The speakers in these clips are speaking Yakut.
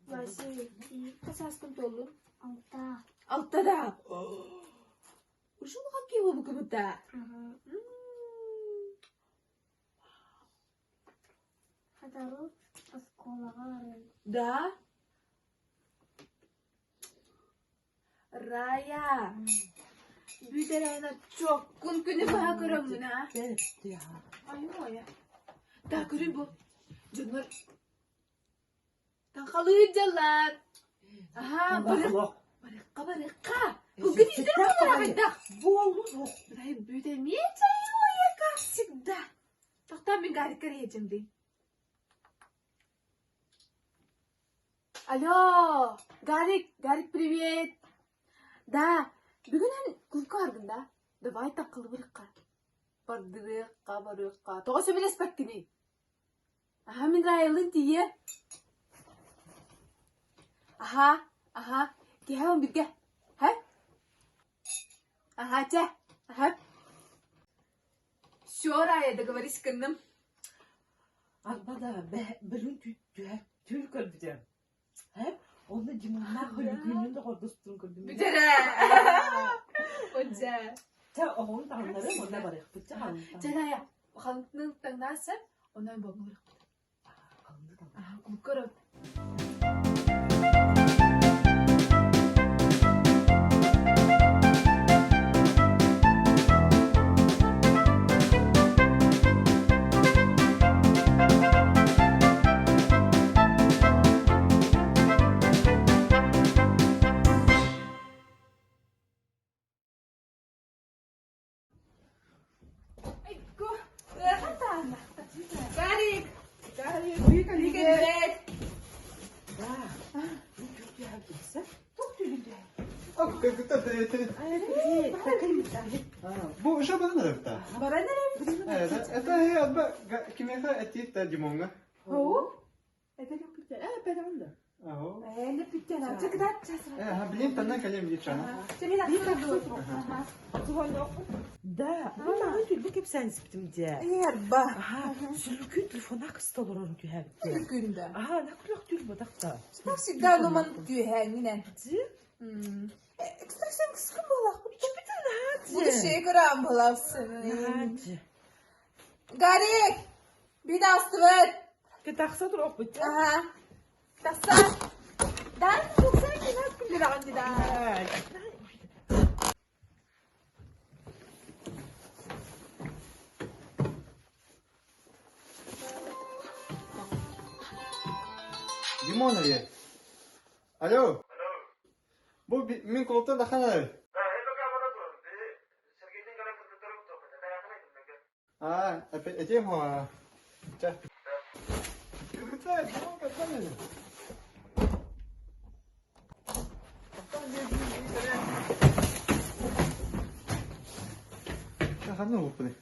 Вася, хас туоллун? Алта. Алтада. Ушул хоккей болбукубута. Сотору оскуолаҕа барыам. Да? Рая, бүтэрэн чоккун күнү быһа көрөммүн а? Айой. Да, көрүй бу. Дьоннор таҥхалыы дьаллар. Аха, барык, барыкка, барыкка. Бүгүн издер буолар хайдах. Буолу. Рая бүт эмиэ чайы как всегда. Тоқтаа мин Гарикка рейджимдий. Алло, Гарик, Гарик, привет. Да, бүгүн эн клубка баргын да? Давай таҥхалыы Бардырыахха, барыахха. Тоҕо сөбүлэспэккиний? Аһа, мин Райалыын тиийэ. Аһа, аһа, киэһэ он биргэ. Һэ? Аһа, чэ, аһа. Все, Рая, договорись гынным. Арба да, бөлүн түүл көрбүтүм. Һэ? Онно Димоннаах Хөлүкүүнүн доҕордоспутун көрдүм. Бүтэрэ. Отдьэ. Чэ, оҕоҥ таҥнары онно барыахпыт. Чэ, халыҥ Чэ, Рая, халыҥтын таҥнаасар, онон болмуруохпут. Халыҥды таҥнар. Аха, кулукка Гарик! Привет! Бу уже баран эрэ Баран эрэ. Это кимиэхэ этиит Димоҥҥа? Это Блин, танна кэлем дичана. Да, мин түлбү кэпсээн испитим дии. Эрба. Аха, сүлүкүн телефона кыста олорон түһээбит. Күндэ. Аха, накүлөх түл батахта. Как всегда, ну ман түһээҥинэн. Дии? Экстрасенс кым буолах? Чүпүтэн Будущее көрөм буолапсın. Гарик! Bir астыбыт. Тахса туруохпут. Аха. Тахса. Дан туксан кинас күллүрәҕин дии да. Димон эрэ. Алло. Бу мин кулуптан дахан эрэ. А, этим Чэ. Ханна уоппуный?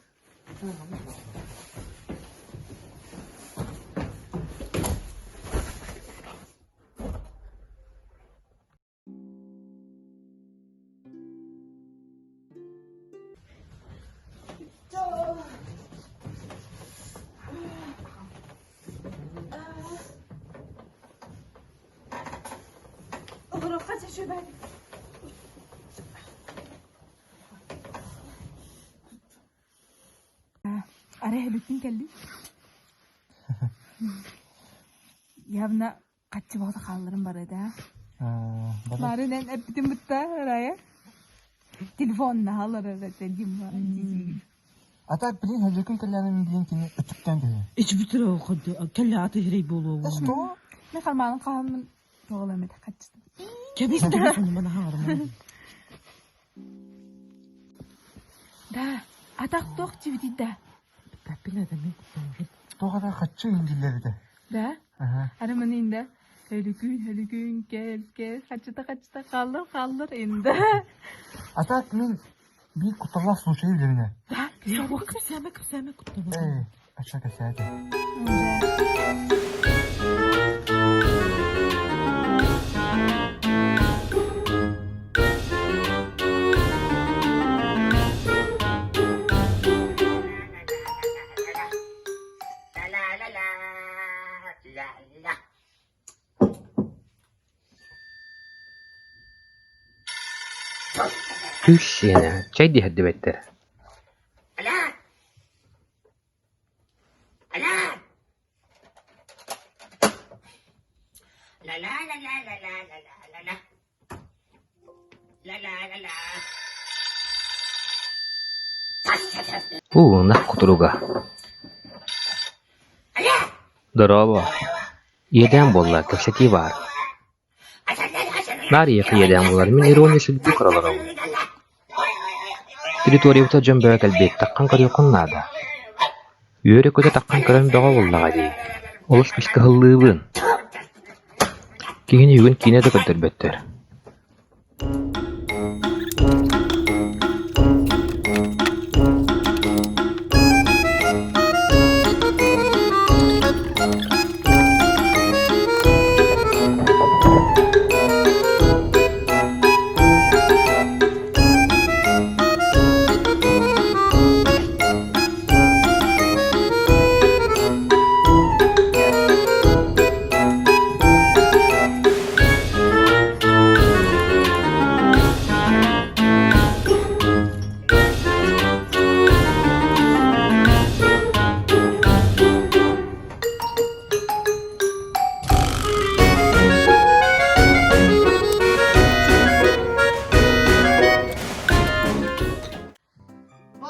Олорохха дьэ үчүгэй. Арай эбиккин кэллиҥ? Явно Хаччы боҕото хаалларым барыта. Бары эн эппитин бытта Рая. Телефоннаһалар эрэ Дима дии. А так, блин, хәлләкүн кэллээнэ блин кини өттүктэн түһэ. Ичбитир кэллэ аты хирей буолуо. Что? Мен хармаанын хаһаммын тоҕоломет хаччытым. Кэбис телефону мана хаҥарыман. Да, атах туох дибитий да. Таппин адамын куттанабын. Тоҕо хаччы индиллэритэ. Да? Ары маны инде өлүкүн өлүкүн кэл кэл хаччыта хаччыта хааллар хааллар инде. А так мин биир кутталлаах случай билэбин Да? Кэпсээмэ кэпсээмэ куттанабын. Ээ, ача кэпсээтэ. Кыыс сиэнэ чэй да иһэрдибэттэр Уу, ынах кутуруга Дорообо, иэдээн буолла, кэпсэтии баар Наар ийэхэ иэдээн буолар, мин ирония судьбы көрө олоробун Территориябытыгар дьон бөҕө кэлбит, таххан көрүөххүн наада Үөрэ-көтө таххан көрөн бөҕө буоллаҕа дии, олус күүскэ ыһыллыыбын Киһини бүгүн киинэ да көрдөрбөттөр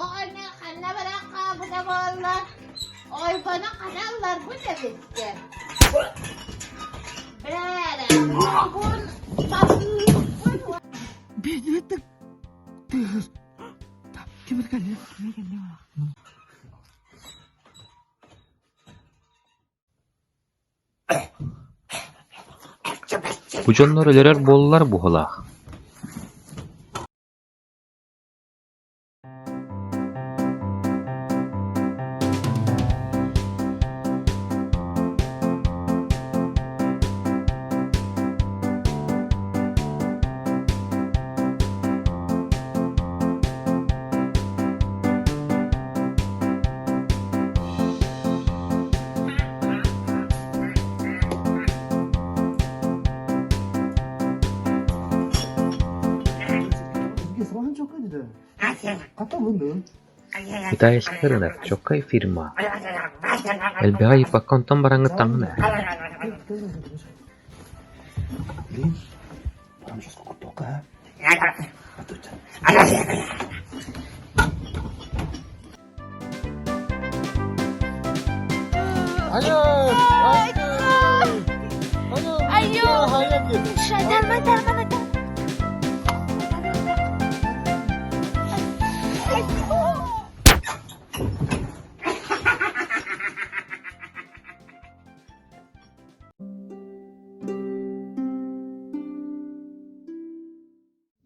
Оҕонньор ханна баран хаалбыта буолла, ойбону хана ылларбыт эбиттэр. Бээрэ, бу Бедный тыыр. Кимир кэллэ, кимир кэллэ. Бу дьоннор өлөрөр буоллулар быһыылаах Китайскай рынок чоккай фирма Элбэҕи ыйыппакка онтон бараҥҥыт таҥын ээ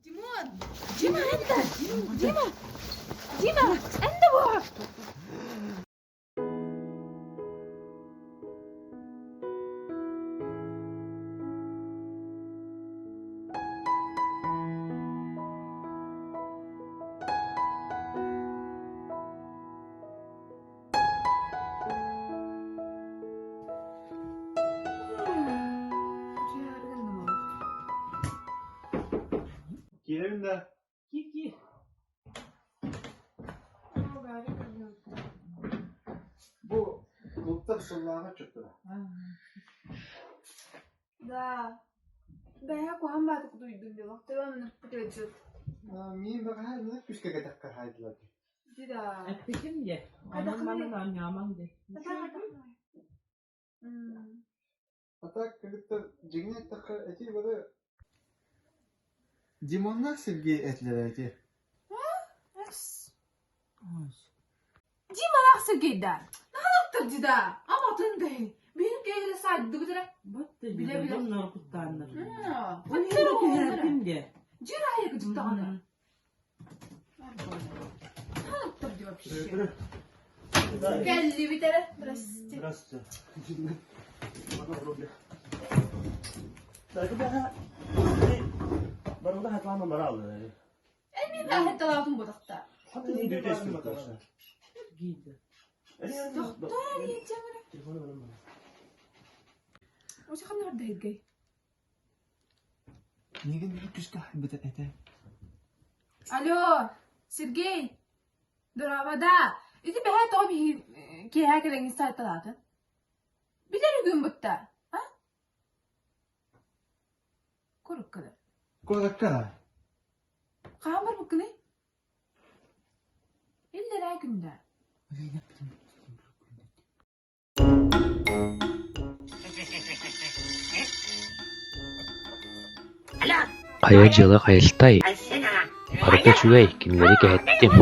Димон! Дима, это! Дима! Дима, это вот! Киирэбин да? Киир-киир. Бу клубтар сыллааҕы отчуттара. Да. Бэйэ куһаҕан баатык дуйдун диэн Миин бэҕэһээ ынырык күүскэ кэтэххэ хаайдылар дии. Эппитим дии. Онон-манан оонньоомоҥ дии. А так кыргыттар дьиҥинэ эттэххэ эти бары Димоннаах Сергей этилэрэ ити. Дималаах Сергейда. Наһаа дьида. Аматын да Биһин кэйгиле сааддыбыт эрэ. Батты Билэ-билэ. дьоннор куттааннар. Хаттар Түһэрдим дии. Дьир айы кыдьыктаҕына. Наһаа дии вообще. Кэллибит эрэ. Здрасте. Здравствуйте. Эмиэ бэһэтталаатын ботахта. Гида. Тохтоо диэччэҥ Осы ханна барда Миигин күүскэ хаайбыта этэ. Алло, Сергей, дорообо да. Ити бэһээ тоҕо биһи киэһэ кэлэҥҥин саайталаатын? Билэр үгүн бытта, а? Куруккалар. Куоракка. Хаһан барбыккыный? Иллэрээ күндэ. Хайа дьыала хайыстай, барыта үчүгэй, кинилэри кэһэттим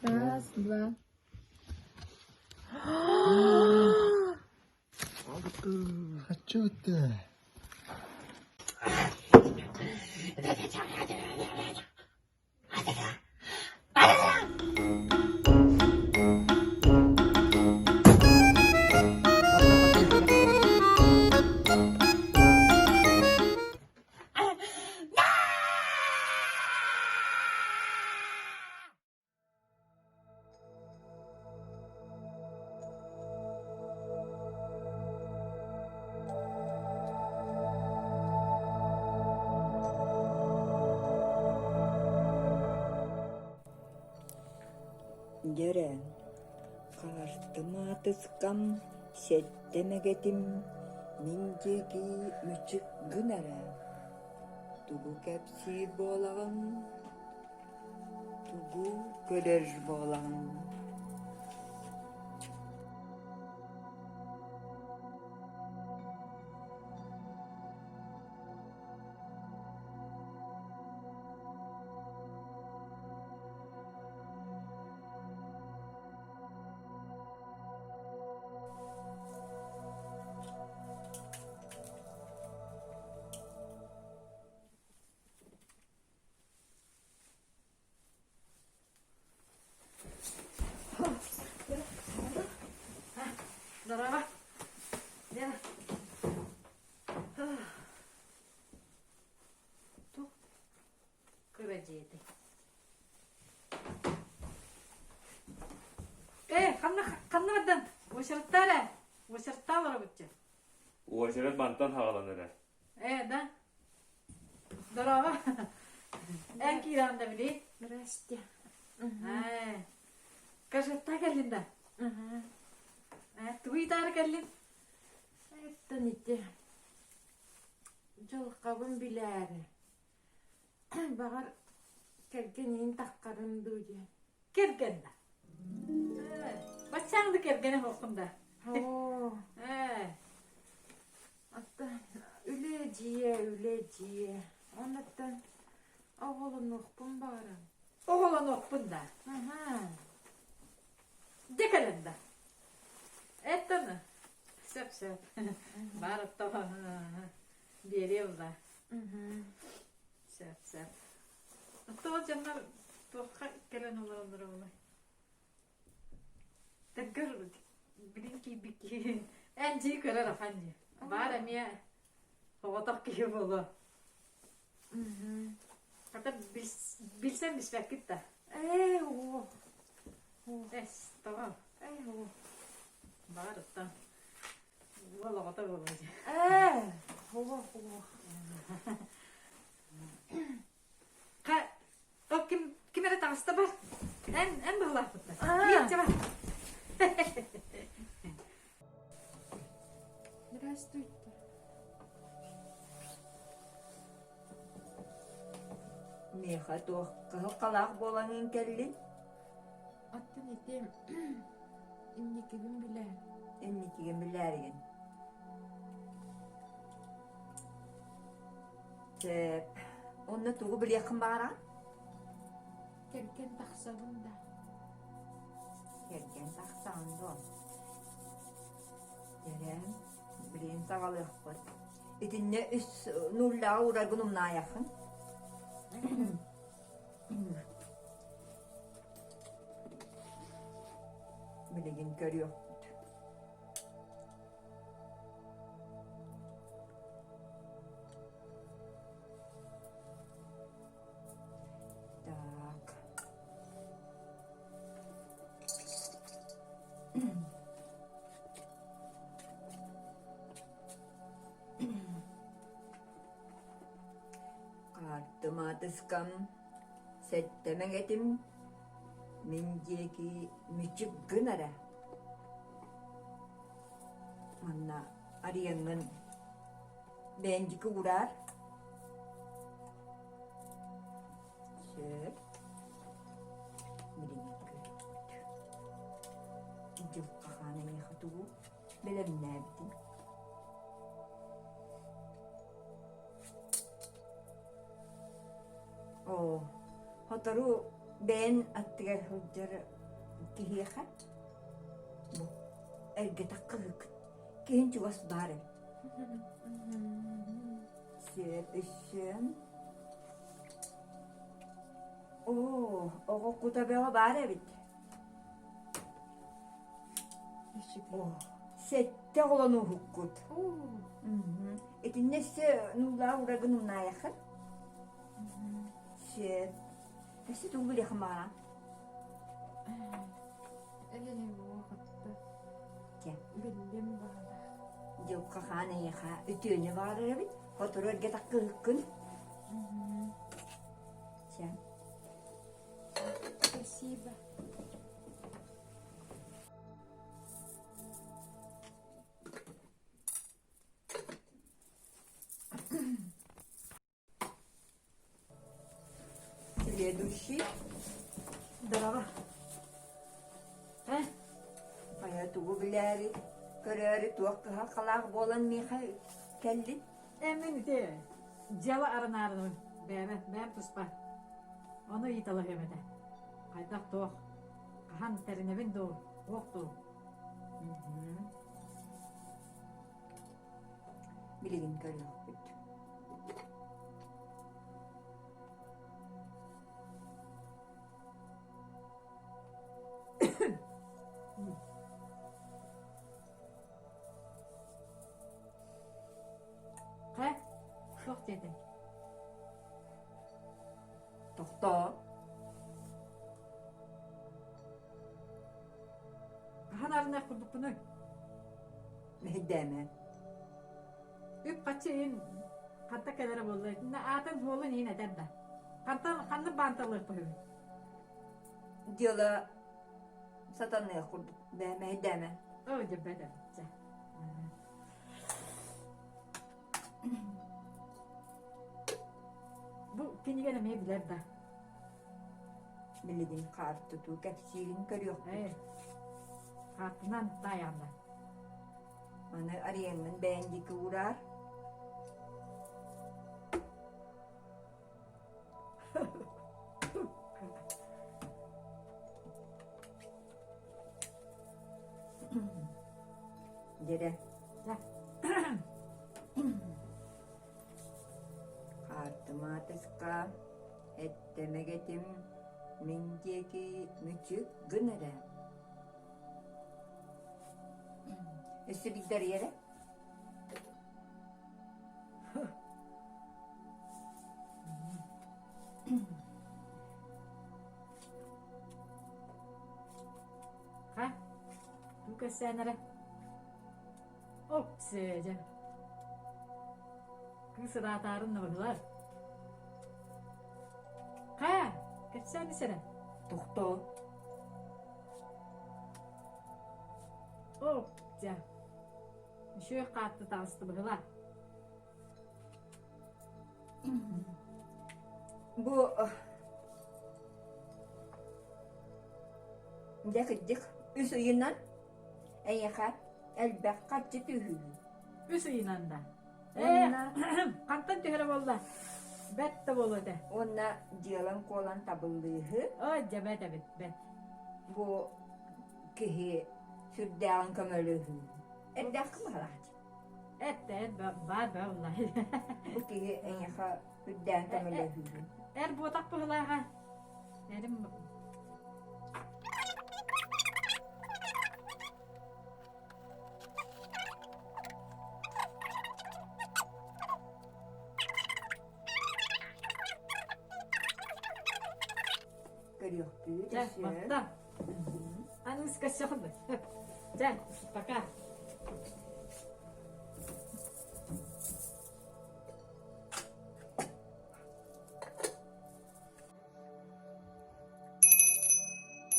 Раз, два. Дьэрэ, хаартым аатыскам, сэттэ мэгэтим, мин диэки мүчүк гын эрэ. Тугу кэпсиир буолаҕын? Тугу көрөр буолаҕын? Здорово. Лена. Тух кыра дьиэтэй. Э, ханна ханна бардан? Уочараттаа эрэ. Уочараттаа олоробут дьэ. Уочарат мантан хаҕаланар эрэ. Э, да. Здорово. Эн киирэн да били. Здрасте. Э, Кажетта кэллин да? Э, тугу ыйтаары кэллин? Эттэн ити дьылҕабын билээри. Баҕар кэргэниин таххарым дуу диэн. Кэргэн да? Э, баччааҥ да кэргэнэ суоххун да? Оо, Э, оттон үлэ дьиэ, үлэ дьиэ. Оннуттан оҕолонуохпун баҕарам. оҕолонуохпун да? Аһаа. Дьэ кэлэн да? Эттэн сөп сөп. Баар оттоҕо биэриэ була. Сөп сөп. Оттоҕо дьоннор туохха кэлэн олороллоро буолуой? Таггар билин киирбит киһи эн дьии көрөр ахан дии. Баар эмиэ оҕотох киһи буолуо. Хата билсэн биспэккит да. Ээ, оо. Эс, тоҕо? Ээ, оо. Баар оттон уол оҕото буолуо дии. Ээ, оо, оо. Ха, ол ким ким эрэ таҕыста бар. Эн эн баһылаахпыттар. Киирчэ бар. Здравствуйте. Миэхэ туох кыһыл-халаах буолаҥҥын кэллиҥ? Оттон ити инникибин билээр. Инникигин билээригин. Сөп. Онно тугу билиэххин баҕараҕын? Кэргэн тахсабын да. Кэргэн тахсаҕын дуо? Дьэ, билигин саҕалыахпыт. Итиннэ үс нуллааҕы уураргын умнаайаххын. Билигин көрүөхпүт. Так. Хаартымаатыскам, сэттэмэҥ этим, мин диэки мүчүк гын эрэ. Манна арыйаҥҥын бэйэҥ уураар. Сөп. Билигин көрүөхпүт. Дьылҕа хаан эйиэхэ тугу бэлэмнээбитин. Оо, сотору бэйэн аттыгар сылдьар киһиэхэ бу эргэтэх кыһык киһин чугас баар эбит. Сөп өссө Оо, оҕо кута бөҕө баар эбит. Оо, сэттэ оҕолонууһуккут. Итиннэ өссө нуулаах урагын умнаайаххын. Сөп. Өссө тугу билиэххин баҕараҕын? Чэ. Биллим баҕалаах. Дьылҕа хаан эйиэхэ үтүөнү баҕарар эбит. Сотору эргэ таккыһыккын. Чэ. Спасибо. Следующий. Здорово. Э? Хайа тугу билээри, көрөөрү туох кыһалҕалаах буолан миэхэ кэллин? Э, мин ити дьыала арынаарынын бэйэбэ, бэйэм туспа. Ону ыйыталаһыам этэ. Хайдах туох, хаһан тэринэбин дуу, туох дуу? Билигин көрүөхпүт. Хэ, туох диэтиҥ? Тохтоо. Хаһан арыныах курдукпунуй? Мэһэйдээмэ. Үп-харчы иһин ханта кэлэрэ буолла. Итиннэ аатын-суолун иһин этэр да. Хантан ханнык баанталыахпыһый? Дьыала сатаныах курдук. Бээ, мэһэйдээмэ. Оо, дьэ бэдэ. Чэ. Бу кинигэни эмиэ билэр да. Билигин хаартытуу кэпсиирин көрүөхпүт. Ээ, хаартынан таайаҕына. Маны арыйаҥҥын бэйэҥ диэки уураар. Дьэрэ. Хаартымаатыска эттэмэгэтим мин диэки мүчүк гын эрэ. Өссө билдэрийэрэ? Ха, бу кэпсээн эрэ. Опсээ дьэ. Кыыс ыраатаарын да быһылар. Ха, кэпсээн ис эрэ. Тохтоо. Оп, дьэ. Үчүгэй хаатты таҕысты быһыла. Бу дьэ кырдьык үс ыйынан эйиэхэ элбэх харчы түһүүһү. Үс ыйынан да. Ээ, хантан түһэрэ буолла? Бэт да буолуо этэ. Уонна дьыалаҥ-куолаҥ табыллыыһы. Ой, дьэ бэт эбит, бэт. Бу киһи сүрдээҕин көмөлөһүү. Эрдээххин баҕалаах Эт эт баар бааллай. Бу киһи эйиэхэ үрдээн көмөлөһүүгүн. Эр буотах быһылааҕа. Эрим Көрүөхпүт Чэ, өссө. махтал. Аныска сөҕүм. Чэ, пока.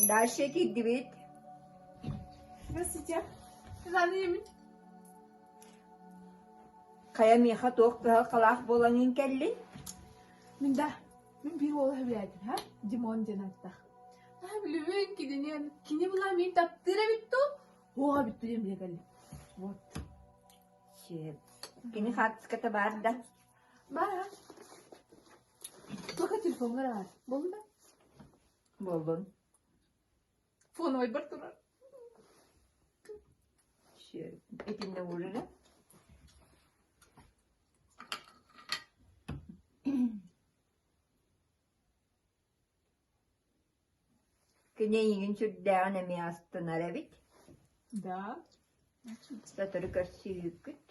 Дальше киирдибит. Здравствуйте. Светлана Ильич. Хайа миэхэ туох кыһалҕалаах буолан кэллин? Мин да, мин биир уолу сөбүлээтим, ха? Димон диэн ааттаах. Наһаа билэбин кинини, кини була мин таптыыр эбит дуу, уоҕа эбит дуу диэн билэ кэллим. Вот. Сөп. Кини хаартыската баар да? Баар. Только телефоҥҥар баар. Буолла да? Буоллун. Фоновайбар турар. Сөп. Итиннэ уурара. Кини эйигин сүрдээҕин эмиэ астынар эбит. Да. Сотору көрсүһүүккүт.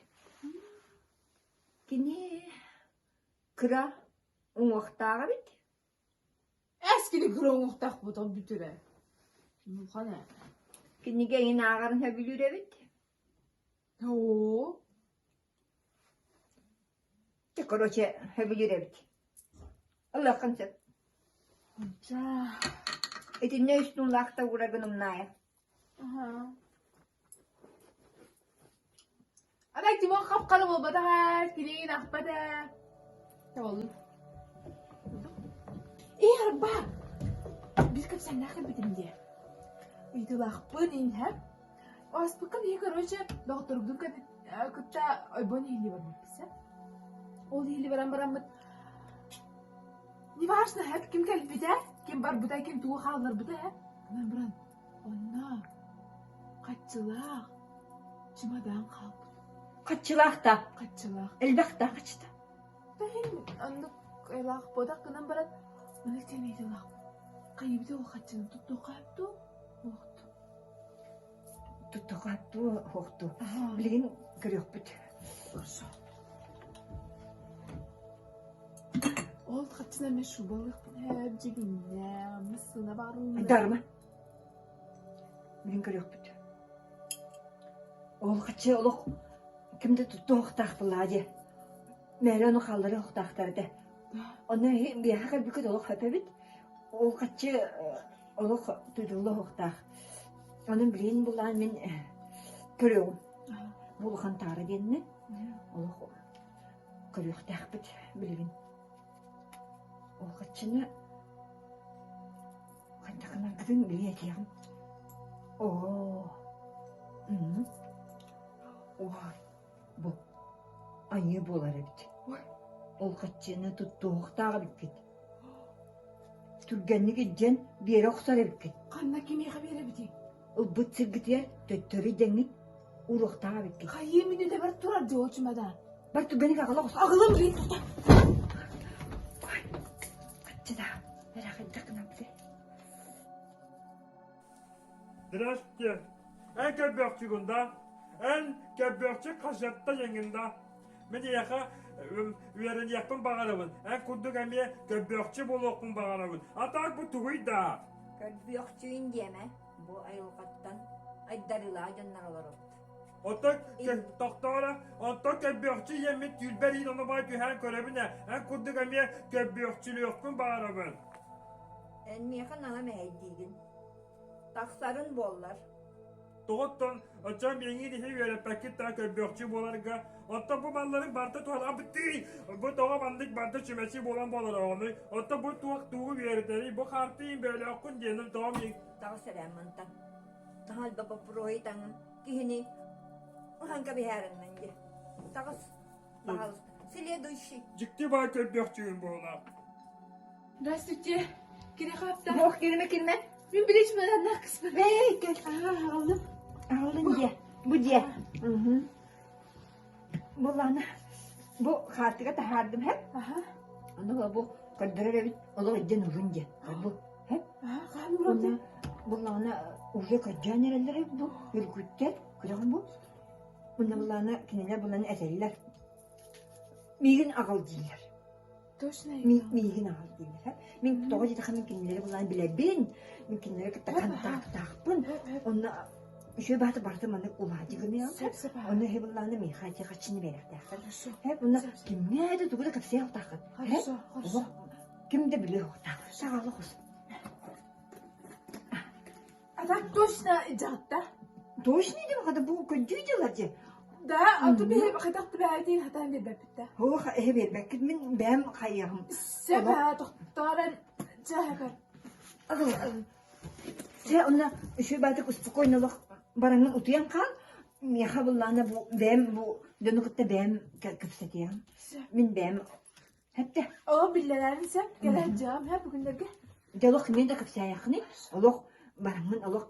Кини кыра уҥуохтаах эбит. Эс кини кыра уҥуохтаах буолан бүтэрэ. Мухан ээ. Кинигэ эйигин ааҕарын сөбүлүүр эбит. Оо. Дьэ, короче, сөбүлүүр эбит. Ылыаххын сөп. Дьа. Итиннэ үс туулаахта уурагын умнаайа. Аха. Арай Тимон хап-хара буолбатах ээ, кинигин ахпат ээ. Табаллын. Ээ, арба! Биир кэпсээннээх кэлбитим дии. Ыйытыылаахпын иһэ. Ааспыкка биһи, короче, доҕотторбутун кытта ойбон иһиллии барбыппыт сөп. Ол иһиллии баран бараммыт неважно һэт ким кэлбитэ, ким барбыта, ким тугу хаалларбыта ээ. Гынан баран онно хаччылаах чымадаан хаалбыт. Хаччылаах да? Хаччылаах. Элбэх да хаччыта? Иһин оннук айлаах буотах гынан баран маннык диэн ыйытыылаах. Хайыбыта ол хаччыны туттуохха сөп дуу, суох дуу? Туттуохха сөп дуу, суох дуу? Билигин көрүөхпүт. Хорошо. Ол хаччынан мен шубалыахпын сөп, дьигиннээх, массыына баарыллар. Дарма. Билигин көрүөхпүт. Ол хаччы олох ким да туттуохтаах буоллаҕа дии. Мээрэ ону хаалларыах охтоохтор этэ. Онно биһиэхэ кэлбиккит олох сөп эбит. Ол хаччы олох тыытылла оһохтоох. Онон билигин булаан мин көрүөҕүм. Бу улахан таара диэннэ олох көрүөхтээхпит билигин. Ол хаччыны хайдах гынаргытын билиэ этиэҕим. Оо, Ой, бу айыы буолар эбит. Ол хаччыны туттуохтаах эбиккит. Түргэнник илдьэн биэрэ охсор эбиккит. Ханна кимиэхэ биэрэбитий? Ылбыт сиргитигэр төттөрү дэҥҥит уруохтаах эбиккит. Хайыы мүнүүтэ бар турар дьуол чумадаан. Бар түргэнник аҕала охсор. Аҕалым билин тута. Ой, хаччыда, эрэ хайдах гынан билэ. Здрасте. Эн көрбөхчүгүн да? Эн көрбөхчү хаһыаттан эҥин да? Мин эйиэхэ үөрэниэхпин баҕарабын. Эн курдук эмиэ көрбөхчү буолуохпун баҕарабын. А так бу тугуй да? Көрбүөхчүгүн диэмэ, бу айылҕаттан айдарыылаах дьоннор олоробут. Оттон тохтооро, оттон көрбүөхчү ийэммит түүлбэр иин ону бай түһээн көрөбүн ээ. Эн курдук эмиэ көрбүөхчүлүөхпүн баҕарабын. Эн миэхэ наһаа мэһэйдиигин. Тахсарын буоллар. Тоҕоттон оччоон биэҥиин иһи үөрэппэккит да көрбөхчү буоларга, оттон бу малларыҥ барыта туһалаабыттыы, бу тоҕо маннык барыта чүмэчи буолан буолар оҕонуй, оттон бу туох тугу үөрэтэрий, бу хаартыйын бөөлөөххүн диэним тоҕо миин Таҕыс эрээн мантан. Наһаа элбэх боппуруоһу таҥын киһини ыһан кэбиһээриннэн дьэ. Таҕыс, пожалуйста. Следующий. Дьикти баа көрбөхчүгүн буолаах. Здравствуйте. Кириэхэ апта. Ох, кирме кирме. Мин билич мадамнах кыспын. Эй, кэл. Аха, аҕаллым. Аҕаллын дьиэ. Бу дьиэ. Бу лана. Бу хаартыга таһаардым, һэ? Аха. Ону бу көрдөрөр эбит. Олох илдьэн урун дьиэ. Бу, һэ? Уонна буллаҕына уже көрдөөн эрэллэр бу үргүттэр көрөҕүн бу Уонна буллаҕына кинилэр булан этэллэр миигин аҕал дииллэр Точно миигин аҕал дииллэр мин тоҕо диэтэххэ мин кинилэри буллаан билэбин мин кинилэри кытта контактаахпын онно үчүгэй баата барыта маннык улаадьы гыныам онно эһи буллаҕына миэхэ ити хаччыны биэриэхтээххин уонна кимҥэ да тугу да кэпсиэх таххын Хорошо, хорошо. Ким да билиэ суохтаах. Саҕала хос. А так точно дьаҕытта? Точно диэн хата бу көрдүү дьылар дии. Да, а то биһи хайдах да бэйэтин хатаан биэрбэппит да. Ох, эһи биэрбэккит мин бэйэм хайыаҕым. Сөп тохтоорон чаһыгар. Чэ, онно үчүгэй баатык успокойно олох бараҥҥын утуйан хаал. Миэхэ буллаана бу бэйэм бу дьону кытта бэйэм кэпсэтиэм. Мин бэйэм Хэттэ. Оо, биллэрэрин сөп, кэлэ сылдьыам һэ бүгүннэргэ. Дьэ олох кимиэн да кэпсээйэххиний, олох бараҥҥын олох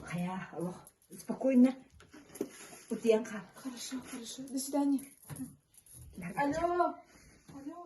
хайаа олох спокойно утуйан хаал. Хорошо, хорошо. До свидания. Алло. Алло.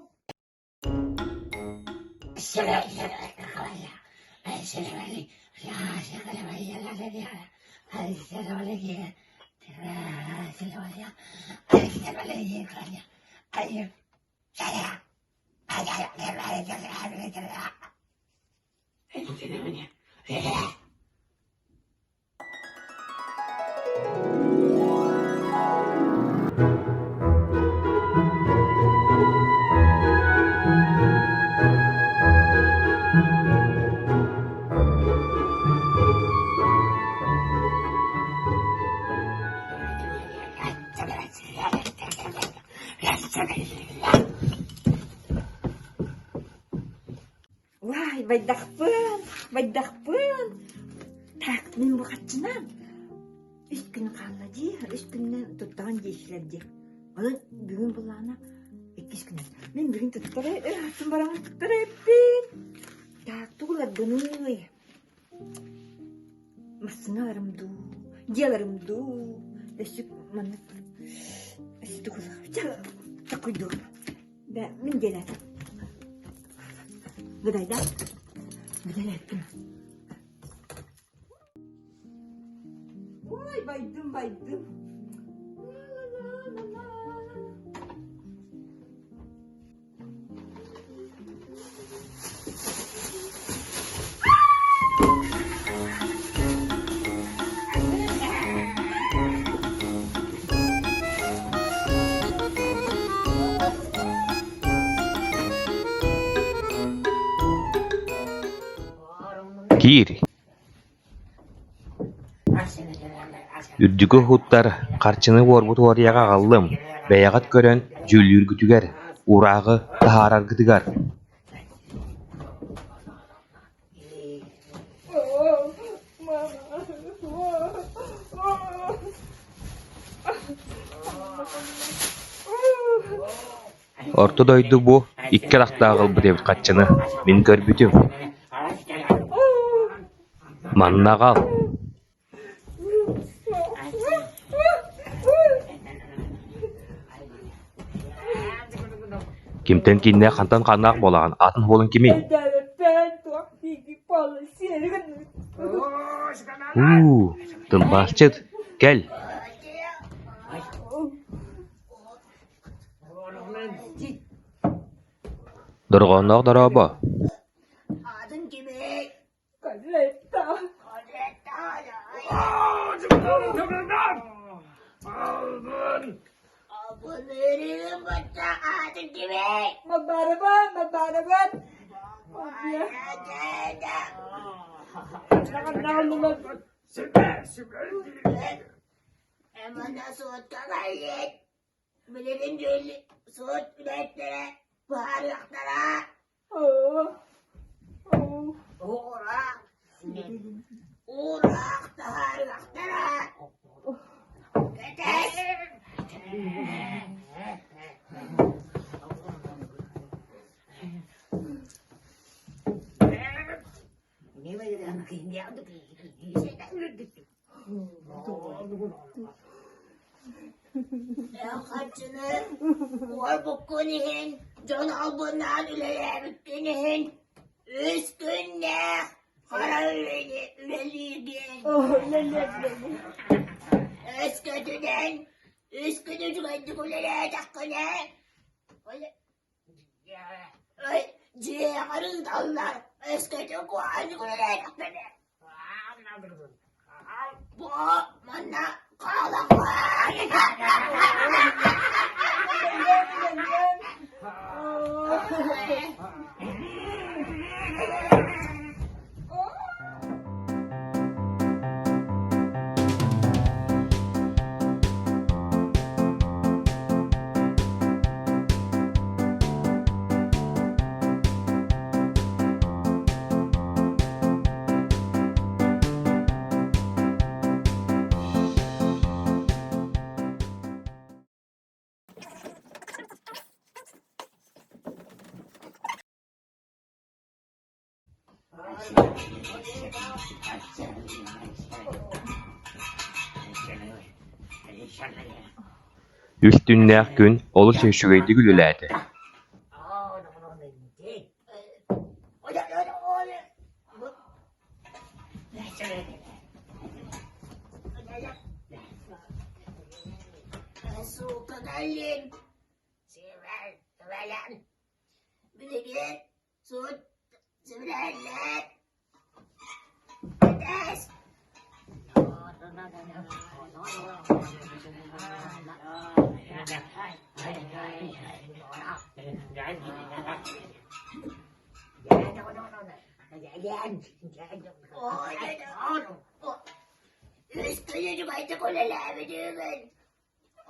Уай, байдахпын, байдахпын. Так, мин бу хаччынан үс күн хаалла дии, үс күнүнэн туттаҕын диэхилэр дии. Онон бүгүн буллаҕына иккис күнүм. Мин бүгүн туттара, атын бараммын туттара эппин. Так, тугуларбыный? Массыыналарым дуу, дьиэлэрим дуу, өссө маннык өссө тугу такуйдуом. Бэ, мин дьиэлээтим. Гыдайда, гыдайаттым. Ой, байдым, байдым. Ла-ла-ла-ла-ла. Киир Үрдүкү уһуттар харчыны уорбут уоруйаҕы аҕаллым, бэйэҕит көрөн дьүүллүүргүтүгэр, уурааҕы таһаараргытыгар Орто дойду бу икки атахтаах ылбыт эбит хаччыны, мин көрбүтүм Манна аҕал Кимтэн кииннээх хантан хааннаах буолаҕын, аатын уолун кимий? Уу, тылбаасчыт, кэл Дорҕоонноох дорообо Билигин дьүл суут үлэһиттэрэ быһаарыахтара. Уураах уураах таһаарыахтара. Кэтэс. Харчыны уорбуккун иһин, дьон албыннаан үлэлээбиккин иһин үс күннээх. Хара үлэлиигин. Өскөтүнэн үс күн үчүгэйдик үлэлээтэххинэ дьиэҕэр ыыталлар. Өскөтүн куһаҕаннык үлэлээтэххинэ бу манна Үс түүннээх күн олус үчүгэйдик үлэлээтэ Үс күн үчүгэйдик үлэлээбитигин,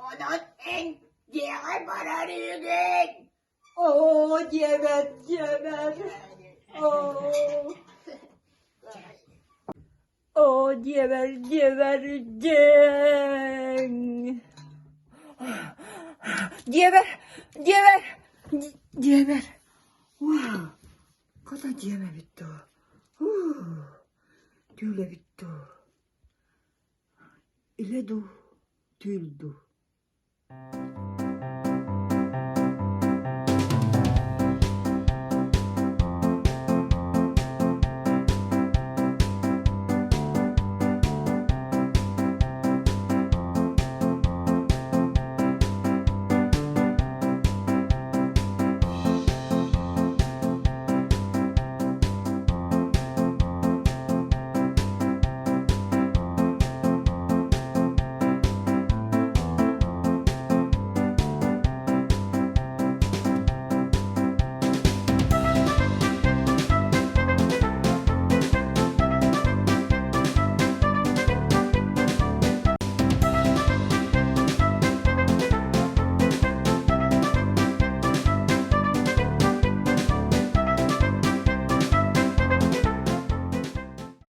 онон эн дьиэҕэр барар үһүгүн. Оо, диэбэт, диэбэт. Оо. Оо, диэбэр, диэбэр, диэҥ. Диэбэр, диэбэр, диэбэр.